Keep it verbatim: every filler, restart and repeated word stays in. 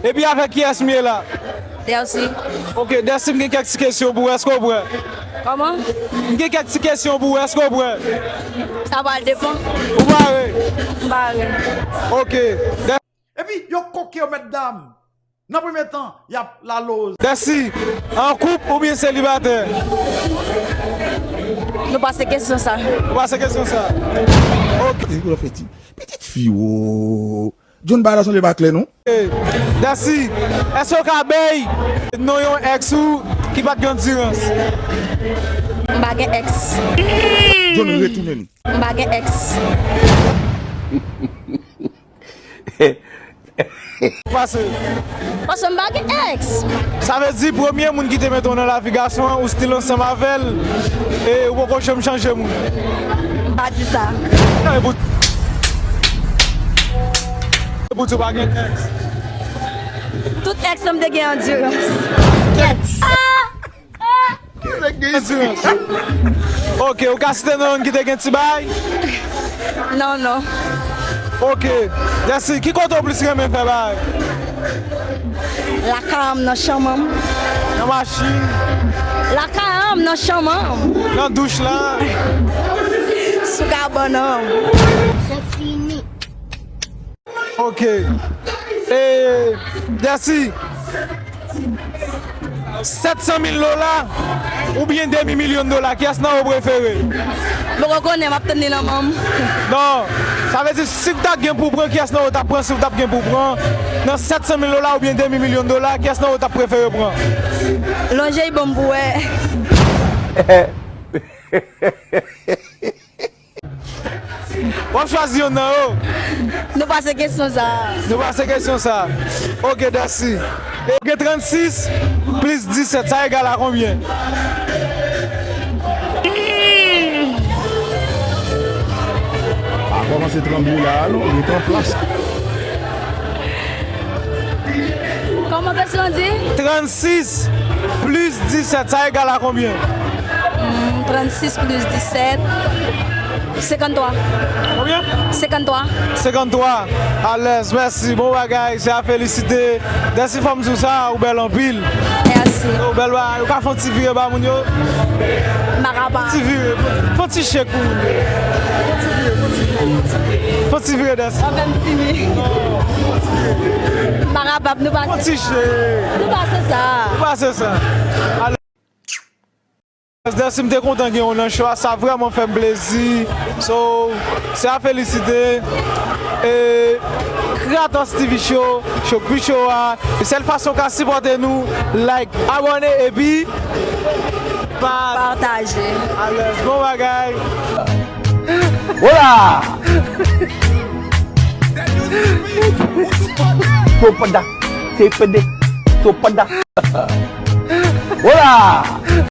Epi avèk kiyès m ye la? Dèsi. Ok, Dèsi, m gen kèk ti kesyon pou ou, èske w prè? Kòman? M gen kèk ti kesyon pou ou, èske w prè? Sa pral depann. Ou pare? M pare. Ok. Dè- Epi, yo koke yo, mètdam. Nan premye tan, y ap laloz. Dèsi, an koup oubyen selibatè? Nou pase kesyon sa. Nou pase kesyon sa. Ok. Pitit fi, wo. John Bala sanble pa klè non. Dèsi, èske w ka bay non yon èks ou ki pa t gen andirans? M pa gen èks. John retounen. M pa gen èks. Pase. Paske m pa gen èks. Sa vle di premye moun ki te mete w nan lavi gason an, ou still ansanm avè l, e ou poko janm chanje moun. M pa di sa. Non, e pou, e pou di w pa gen èks. Tout èks lan m te gen andirans. Èks. Andirans. Ok, ou ka site non youn ki te gen ti bagay? Non, non. Ok. Dèsi, ki kote w plis renmen fè bagay? Lakay an m, nan chanm an m. Nan machin? Lakay an m, nan chanm an m. Nan douch la? Sou kabann an m. Se fini. Ok. E, Dèsi, sèt san mil dola oubyen demi milyon dola, kiyès nan yo prefere? M poko konnen, m ap tann li nan men w. Non, sa vle di, si w t ap gen pou pran, kiyès nan yo w t ap pran? Si w t ap gen pou pran nan sèt san mil dola oubyen demi milyon dola, kiyès nan yo w t ap prefere pran? Lonje l ban m pou wè. W ap chwazi yonn nan yo? Nou pase kesyon sa. Nou pase kesyon sa. Ok, Dèsi. E gen trannsis plis disèt, sa egal a konbyen? Pa kòmanse tranble la, non, rete an plas. Kòman kesyon di? Trannsis plis disèt, sa egal a konbyen? Hmm, trannsis plis disèt, senkanntwa. Konbyen? Senkanntwa. Senkanntwa. Alèz, mèsi. Bon bagay, se a felisite. Dèsi, fò m di w sa, ou bèl anpil. Mèsi. Ou bèl bagay. Ou ka fè yon ti vire ba moun yo? M pa kapab. Ti vire. Fè yon ti shake pou moun yo. Fè yon ti vire, fè yon ti vire, fè yon ti vire, Dèsi. Sa fè m timi. M pa kapab, nou pase sa. Fè yon ti shake. Nou pase sa. Nou pase sa. Alèz. Dèsi, m te kontan gen w nan show a, sa vrèman fè m plezi. So, se a felisite. E, Kratos T V Show, show pi show a. E sèl fason w ka sipòte nou, like, abòne, epi pa- Pataje. Alèz, bon bagay. Hola! Topada, tepede, topada. Hola!